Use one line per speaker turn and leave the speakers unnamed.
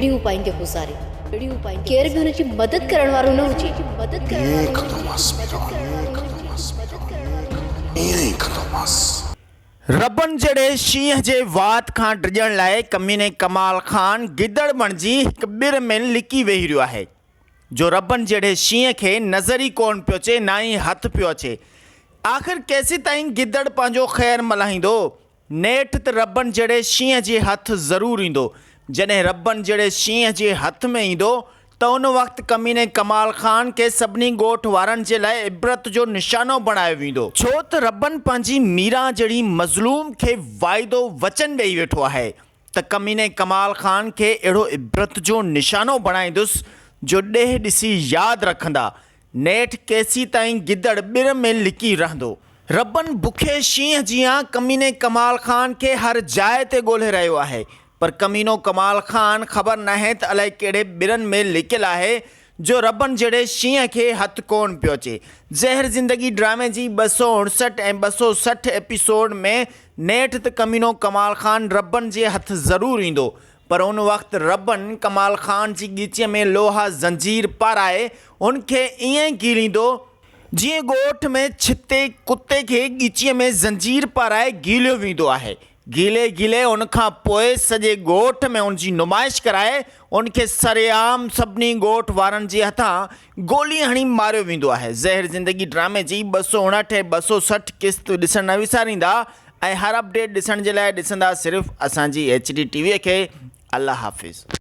ٻيڙيون پائيندي گذاري. ڪير به هن جي مدد ڪرڻ وارو نه هجي.
ائين ئي ڪندومانس ميران، ائين ئي ڪندومانس.
ربن جهڙي شينهن جي وات کان ڊڄڻ لاء ڪميني ڪمال خان گدڙ بڻجي هڪ ٻر ۾ لڪي ويهي رهيو آهي، جو ربن جهڙي شينهن کي نظر ئي ڪونه پيو اچي نه ئي هٿ پيو اچي. آخر ڪيسيتائين گدڙ پنهنجو خير ملهائيندو؟ نيٺ ته ربن جهڙي شينهن جي هٿ ضرور ايندو. جڏهن ربن جهڙي شينهن جي هٿ ۾ ايندو ته ان وقت ڪميني ڪمال خان کي سڀني ڳوٺ وارن جي لاء عبرت جو نشانو بڻايو ويندو. ڇو ته ربن پنهنجي ميران جهڙي مظلوم کي واعدو وچن ڏئي ويٺو آهي ته ڪميني ڪمال خان کي اهڙو عبرت جو نشانو بڻائيندس جو ڏيهه ڏسي ياد رکندا. نيٺ ڪيسيتائين گدڙ ٻر ۾ لڪي رهندو. ربن بکئي شينهن جيان ڪميني ڪمال خان کي هر جاء تي ڳولهي رهيو آهي پر ڪمينو ڪمال خان خبر ناهي ته الائي ڪهڙي ٻرن ۾ لڪيل آهي جو ربن جهڙي شينهن کي هٿ ڪونه پيو اچي. زهر زندگي ڊرامي جي 259 ۽ 260 ايپيسوڊ ۾ نيٺ ته ڪمينو ڪمال خان ربن جي هٿ ضرور ايندو پر ان وقت ربن ڪمال خان جي ڳچيء ۾ لوها زنجير پارائي هن کي ائين گهيليندو جيئن ڳوٺ ۾ ڇتي ڪتي کي ڳچيء ۾ زنجير پارائي گهيليو ويندو آهي. گهيلي گهيلي ان کان پوء سڄي ڳوٺ ۾ ان جي نمائش ڪرائي ان کي سرعام سڀني ڳوٺ وارن جي هٿان گولي هڻي ماريو ويندو آهي. زهر زندگي ڊرامي جي 259 ۽ 260 قسط ڏسڻ نه وساريندا ۽ هر اپڊيٽ ڏسڻ جي لاء ڏسندا صرف اسان جي ايڇ ڊي ٽي وي کي. الله حافظ.